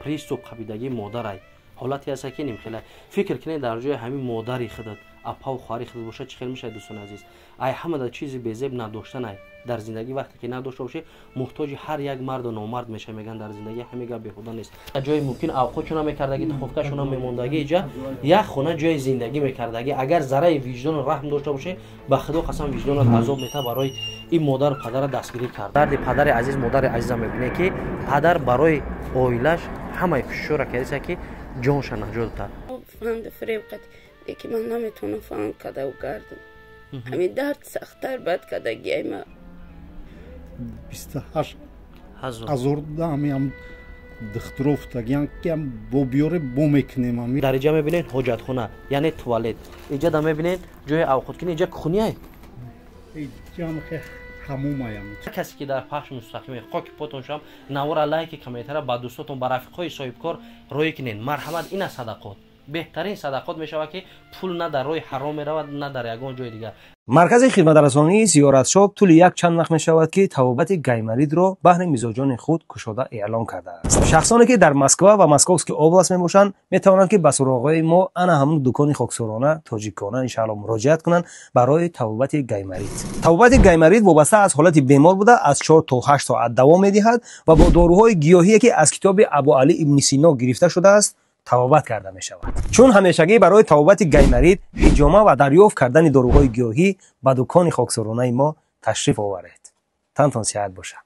Приступ қабидагии модарай ҳолате ҳаста, ки нимхела фикр кунед, дар ҷои ҳамин модари худат, апаву хоҳари худат бошад, чӣ хел мешавад? Дӯстони азиз, ай ҳамада чизи безеб надоштанай дар зиндагӣ. Вақте ки надошта бошӣ, муҳтоҷи ҳар як марду номард мешавӣ, мегӯянд. Дар зиндагӣ ҳамин гап беҳуда нест. Ҷои мумкин авқотшона мекардагӣ, духовкашона мемондагӣ, иҷа як хона ҷои зиндагӣ мекардагӣ. Агар зараи виҷдону раҳм дошта бошӣ, ба худо қасам, виҷдонат азоб мета барои ин модару падара дастгирӣ кард. Дарди падари азиз, модари азиза мебинед, ки падар барои оилаш ҳамаи кӯшишҳоро кардааст, ки ҷонша наҷот дод. Ки ман наметавонам фаҳм кардаву гардам, ҳамин дард сахттар бад кардагиай ма. 28 ҳазор ҳамиам духтуро футагиян, ки бо биёре бо мекунем. Ами дар иҷа мебинед ҳоҷатхона, яъне туалет. Иҷа да мебинед ҷои авқоткунӣ, иҷа кухняй. Ҳамумаям. Касе ки дар пахш мустақиме, хоки потон шам, навора лайки, комментара ба дӯстотон, ба рафиқҳои соҳибкор роӣ кунед, марҳамат. Ина садақот, беҳтарин садақот мешавад, ки пул на дар роҳи ҳаром меравад, на дар ягон ҷои дигар. Маркази хидматрасонии Зиёратшоп тӯли як чанд вақт мешавад, ки табобати гайморитро баҳри мизоҷони худ кушода эълон кардааст. Шахсоне, ки дар Москва ва Московский область мебошанд, метавонанд, ки ба суроғҳои мо, ана ҳамун дукони хоксорона тоҷикона, иншаалло, муроҷиат кунанд барои табобати гайморит. Табобати гайморит вобаста аз ҳолати бемор буда, аз 4 то 8 соат давом медиҳад ва бо доруҳои гиёҳие, ки аз китоби Абу Али ибни Сино гирифта шудааст, табобат карда мешавад. Чун ҳамешагӣ барои табобати гайморит, ҳиҷома ва дарёфт кардани доруҳои гиёҳӣ ба дукони хоксоронаи мо ташриф оваред. Тантон сиҳат бошад.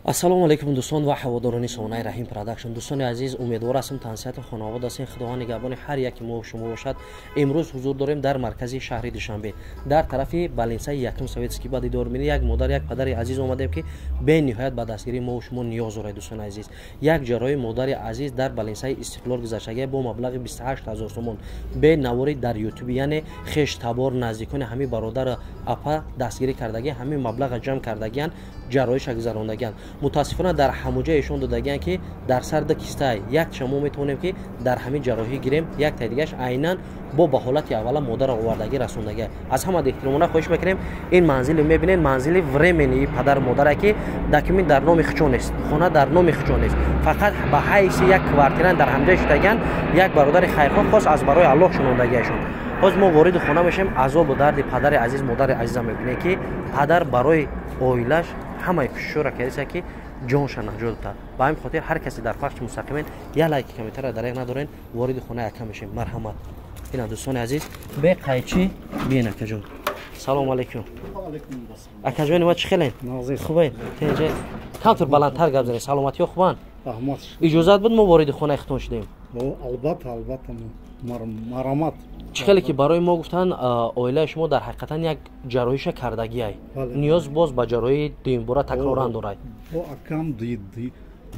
Ассалому алайкум, дӯстон ва ҳаводорони сомонаи Раҳим Продакшн. Дӯстони азиз, умедвор ҳастам, тансиҳату хонавод ҳастем. Худованд нигаҳбони ҳар яки мо шумо бошад. Имрӯз ҳузур дорем дар маркази шаҳри Душанбе, дар тарафи больницаи якум Советский, ба дидор мини як модар, як падари азиз омадем, ки бениҳоят ба дастгирии мо шумо ниёз дорад. Дӯстони азиз, як ҷарроҳи модари азиз дар больницаи Истиқлол гузаштагия бо маблағи 28 ҳазор сомон бе навори дар Ютуби, яъне хештабор, наздикони ҳамин бародару апа дастгирӣ кардагӣ, ҳамин маблаға ҷамъ кардагиянд, ҷарроҳиша гузарондагиянд. Мутаассифона, дар ҳамуҷа ишон додагиянд, ки дар сар ду кистай, якша мо метавонем, ки дар ҳамин ҷарроҳӣ гирем, яктай дигаш айнан бо ба ҳолати аввала модара овардагӣ расондагия. Аз ҳама эҳтиромона хоҳиш мекунем, ин манзили мебинед, манзили временный падару модаре, ки документ дар номи хичон нест, хона дар номи хичон нест, фақат ба ҳайси як квартирант дар ҳамҷа шудагиянд. Як бародари хайрхоҳ хос аз барои Аллоҳ шунондагиашон. Ҳозир мо вориди хона мешавем, азобу дарди падари азиз, модари азиза мебинед, ки падар барои оилаш ҳамаи кӯшишҳоро кардааст, ки ҷонша наҷот дод. Ба ҳамин хотир ҳар касе дар пахши мустақимен як лайки, комментария дареғ надорен. Вориди хона якам мешем, марҳамат. Ина, дӯстони азиз, бе қайчи биен. Акаҷон, салому алайкум. Акаҷони ма, чӣ хелен? Хубен? Тенҷе? Камтур баландтар гап занед. Саломатиҳо хубанд? Иҷозат буд, мо вориди хонаи худтон шудем? Албатта, албатта, марҳамат. Чӣ хеле ки барои мо гуфтанд, оилаи шумо дар ҳақиқатан як ҷарроҳиша кардагиай, ниёз боз ба ҷарроҳии дуюмбора такроран дорад. Бо акам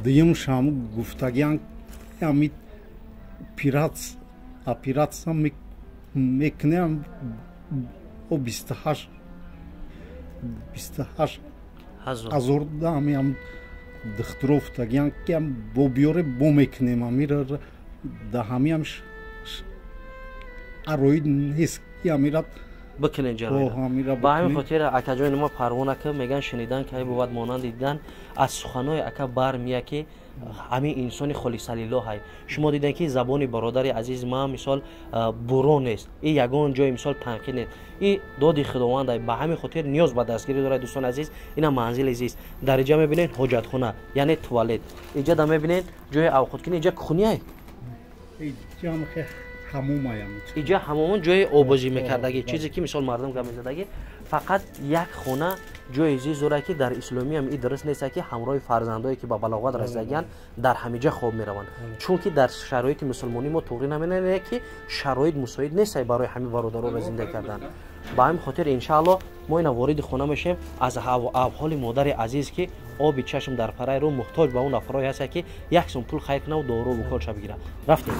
дуюм шам гуфтагиян, ами операция мекунем бо 28 ҳазор ҳамиам духтуро футагиян, ки бо биёре бо мекунем. Амира да ҳамиам ароид нест, ки амира бикунед ҷарроҳӣ. Ба ҳамин хотир, акаҷони мо, парвона ки мегӯянд, шунидан кай бувад монанди дидан. Аз суханҳои ака бармеяд, ки ҳамин инсони холисалиллоҳай. Шумо дидем, ки забони бародари азизи ман, мисол, буро нест и ягон ҷои, мисол, танқид нест, и доди худовандай. Ба ҳамин хотир ниёз ба дастгирӣ дорад. Дӯстони азиз, ина манзили зист. Дар иҷа мебинед ҳоҷатхона, яъне туалет. Иҷа да мебинед ҷои авқоткунӣ, иҷа кухняй. Иҷа ҳамомон, ҷои обозӣ мекардагӣ, чизе ки, мисол, мардум гап мезадагӣ. Фақат як хона ҷои зист дорад, ки дар исломиам и дуруст нест, ки ҳамроҳи фарзандое, ки ба балоғат расидагианд, дар ҳамиҷа хоб мераванд, чунки дар шароити мусулмонӣ мо туғрӣ наменавем, ки шароит мусоид нест барои ҳамин бародароро зинда кардан. Ба ҳамин хотир, иншаалло, мо ина вориди хона мешавем. Аз авҳоли модари азиз, ки оби чашм дар параи рӯ, муҳтоҷ ба он нафарое ҳаст, ки як сум пул хайр кунаву дору уколша бигирад. Рафтем,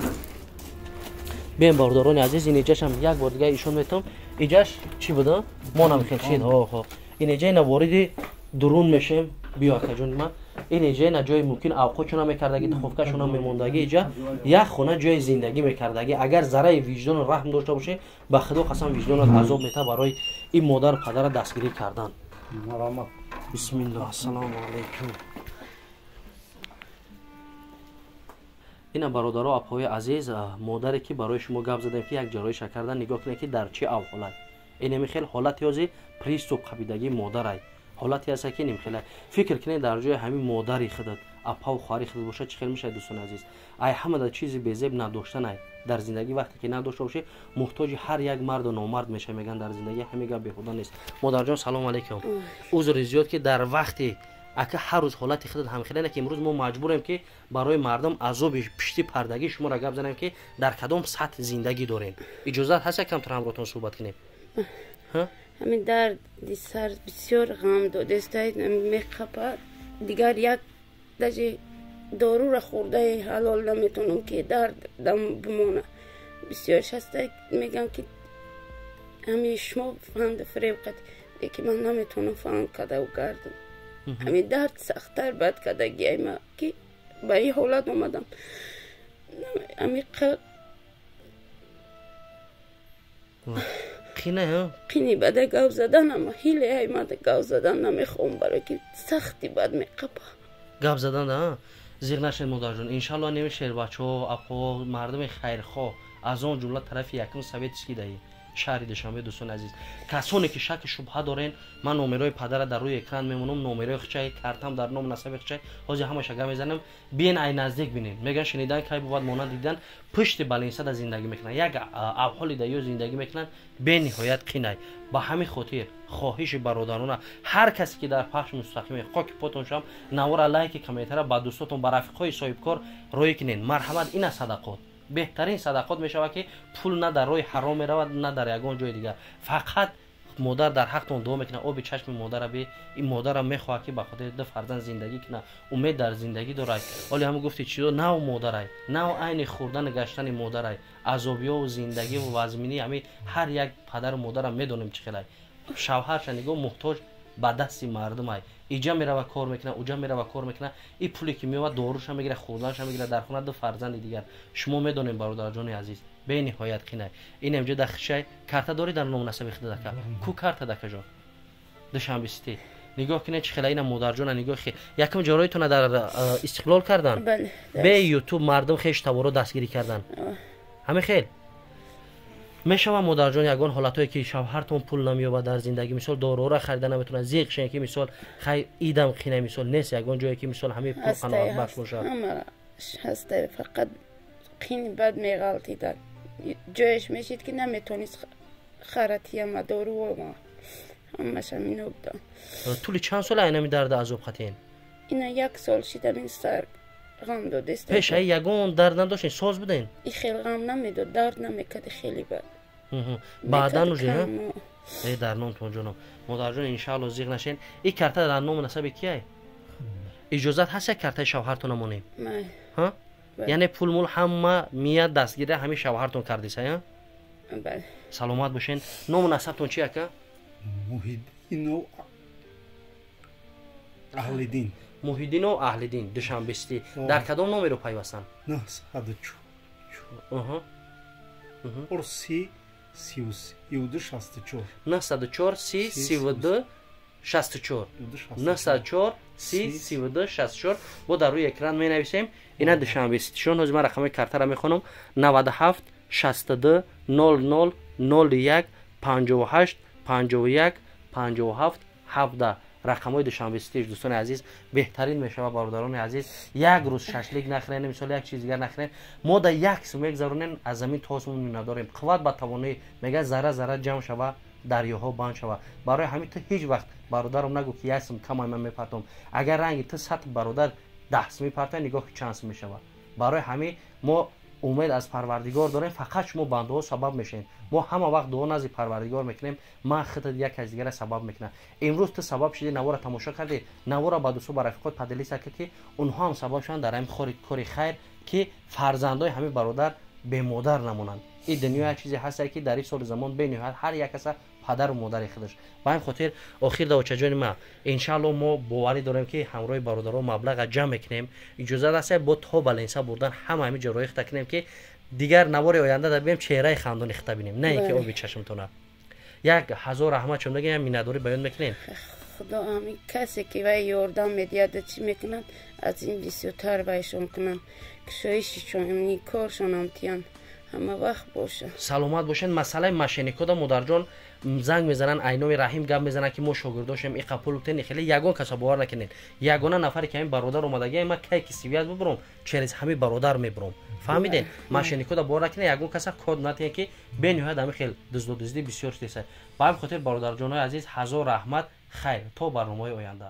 бием, бародарони азиз. Ин иҷашам як бор дига ишон метавам. Иҷаш чӣ буда, мо намехел. Хо, ин иҷа ина вориди дурун мешем. Биё, акаҷони ман. Ин иҷа ина ҷои мумкин авқотшона мекардагӣ, духовкашона мемондагӣ, иҷа як хона ҷои зиндагӣ мекардагӣ. Агар зараи виҷдону раҳм дошта бошӣ, ба худо қасам, виҷдонат азоб мета барои ин модару падара дастгирӣ кардан. Бисмиллоҳ, ассалому алайкум. Ина бародаро, апои азиз, модаре ки барои шумо гап задем, ки як ҷарроҳиша кардан, нигоҳ кунед, ки дар чӣ авҳолат. Инами хел ҳолати ҳози приступ қабидагии модарай, ҳолате ҳаста, ки нимхела. Фикр кунед, дар ҷои ҳамин модари худат, апаву хоҳари худат бошад, чӣ хел мешавад? Дӯстони азиз, ай ҳамада чизи безеб надоштанай дар зиндагӣ. Вақте ки надошта бошӣ, муҳтоҷи ҳар як марду номард мешавӣ, мегӯянд. Дар зиндагӣ ҳамин гап беҳуда нест. Модарҷон, салому алайкум. Узри зиёд, ки дар вақти ака ҳар рӯз ҳолати худат ҳамхелена, ки имрӯз мо маҷбурем, ки барои мардум азоби пишти пардагии шуморо гап занем, ки дар кадом сатҳ зиндагӣ дорем. Иҷозат ҳаст, якамтар ҳамротон суҳбат кунем? Ҳамин дарди сар бисёр ғам додестай, меқапад. Дигар як даже дорура хӯрдаи ҳалол наметонам, ки дард дам бимона. Бисёр шастай мегӯям, ки ҳамин шумо фанду фиреб қад, лекин ман наметонам фаҳм кардаву гардам. Ҳамин дард сахттар бад кардагиай ма, ки ба ин ҳолат омадам. Ҳамин қина қини бада гав задан, ҳиле аймада гав задан намехоҳам, барое ки сахти бад меқапа. Гап задан да зиқ нашед, модарҷон. Иншалло, неми шербачаҳо, апо, мардуми хайрхоҳ, аз он ҷумла тарафи якум советский даи шаҳри Душанбе. Дӯстони азиз, касоне ки шаки шубҳа дорен, ман номерои падара дар рӯи экран мемонам, номерои хичай, картам дар ном насаби хичай, ҳозир ҳамаша гап мезанам. Биен, ай наздик бинен. Мегӯян, шунидан кай бувад монанд дидан. Пушти балинсада зиндагӣ мекунанд, як авҳоли да ё зиндагӣ мекунанд, бениҳоят қинай. Ба ҳамин хотир хоҳиши бародарона, ҳар касе ки дар пахши мустақиме, хоки потон шавам, навора лайки, комментара ба дӯстотон, ба рафиқҳои соҳибкор роӣ кунед. Марҳамат, ина садақот, беҳтарин садақот мешавад, ки пул на дар роҳи ҳаром меравад, на дар ягон ҷои дигар. Фақат модар дар ҳақтон дуо мекунад. Оби чашми модара бе. Ин модарам мехоҳад, ки ба хотири ду фарзанд зиндагӣ кунад, умед дар зиндагӣ дорад. Оле ҳамн гуфти чизо, нав модарай, нав айни хӯрдану гаштани модарай, азобиёву зиндагиву вазминӣ. Ҳами ҳар як падару модарам медонем, чӣ хелай. Шавҳарша нигоҳ, муҳтоҷ ба дасти мардумай. Иҷа мерава, кор мекунад, уҷа мерава, кор мекунад. И пуле ки меовад, доруша мегирад, хӯрданша мегирад. Дар хона ду фарзанди дигар. Шумо медонем, бародарҷони азиз, бениҳоят қинай. Ин инҷа дар хишай карта дорӣ дар ном насаби хида, дака? Ку карта, дакаҷон? Душанбе Сити. Нигоҳ кунед, чӣ хела. Ина модарҷона нигоҳ. Якум ҷароитона дар Истиқлол кардан, бе Ютуб мардум хеш таворо дастгирӣ кардан. Ҳамин хел мешавад, модарҷон? Ягон ҳолатҳое, ки шавҳартон пул намеёбад дар зиндагӣ, мисол, доруҳоро харида наметавонад, зиқ шен, ки мисол, хай, идам қина, мисол, нест ягон ҷое, ки мисол ҳамаи пул қаноатбахш бошад? Ҳаста, фақат қини бад меғалтида. Ҷоеш мешид, ки наметонист харатияма доруома, ҳамаш ҳамино будам. Тӯли чанд сол айнами дарда азоб хатен? Ина як сол шид, ҳамин сар ғам додест. Пеш ай ягон дард надоштен, соз буден? И хел ғам намедод, дард намекард хеле бад. Баъдан уже э дар номтон, ҷоном. Модарҷон, иншаалло, зиқ нашен. И карта дар ному насаби кияй? Иҷозат ҳаст, як картаи шавҳартона монем? Яъне пулмул ҳама мия дастгира ҳамин шавҳартон кардиса? Саломат бошен. Ному насабтон чи, ака? Муҳиддинов Аҳлиддин. Муҳиддинов Аҳлиддин, Душанбе Сити. Дар кадом номеро пайвастанд? 904 30 32 64. 904 30 32 64. 904 30 32 64. Бо дар рӯи экран менависем. Ина Душанбе Ситишон. Ҳозир ман рақами картара мехонам: 97 62 00 01 58 51 57 17. Рақамҳои Душанбе Ситиш. Дӯстони азиз, беҳтарин мешавад, бародарони азиз, як рӯз шашлик нахӯрен, мисол, як чиз дигар нахӯрен. Мо да як сум мегзаронем, аз замин то осмон миннатдорем. Қувват ба тавоноӣ, мега, зарра зарра ҷамъ шава, дарёҳо банд шава. Барои ҳамин ту ҳеҷ вақт, бародарам, нагӯ, ки як сум камай, ман мепартом. Агар ранги ту сад бародар 10 сум мепартай, нигоҳ, ки чанд сум мешавад. Барои ҳамин мо умед аз Парвардигор дорем. Фақат шумо бандаҳо сабаб мешавед. Мо ҳама вақт дуо назди Парвардигор мекунем. Ман худат, як кас дигара сабаб мекунам. Имрӯз ту сабаб шудӣ, навора тамошо кардӣ, навора ба дӯсто, ба рафиқот поделиться кар, ки онҳо ҳам сабаб шаванд дар ҳамин кори хайр, ки фарзандои ҳамин бародар бемодар намонанд. Ин дунё як чизе ҳастае, ки дар ин соли замон бениҳоят ҳар як каса падару модари худаш. Ба ҳамин хотир охир да, очаҷони ма, иншаалло, мо боварӣ дорем, ки ҳамроҳи бародаро маблаға ҷамъ мекунем. Иҷозат аст, бо то баленса бурдан ҳама ҳамин ҷарроҳӣ хита кунем, ки дигар навори оянда да бием, чеҳраи хандони хита бинем, на ин ки оби чашмтона. Як ҳазор раҳмат чун дагем, миннатдорӣ баён мекунем. Худо ҳамин касе ки вай ёрдам медиҳад, чӣ мекунад, аз ин бисёртар вайшон кунанд, кушоишишон, коршонам тиянд, ҳама вақт боша. Саломат бошед. Масъалаи мошенникода, модарҷон, занг мезананд, айноми Раҳим гап мезананд, ки мо шогирдошем, иқа пул тени. Хеле ягон каса бовар накунед. Ягона нафаре ки ҳамин бародар омадагия, ма кай ки связь бубурам, через ҳамин бародар мебурам, фаҳмиден? Мошенникода бовар накунед, ягон каса код натиҳед, ки бениҳоят ҳамин хел дуздодуздӣ бисёр шудеса. Ба ҳамин хотир, бародарҷонҳои азиз, ҳазор раҳмат. Хайр, то барномаҳои оянда.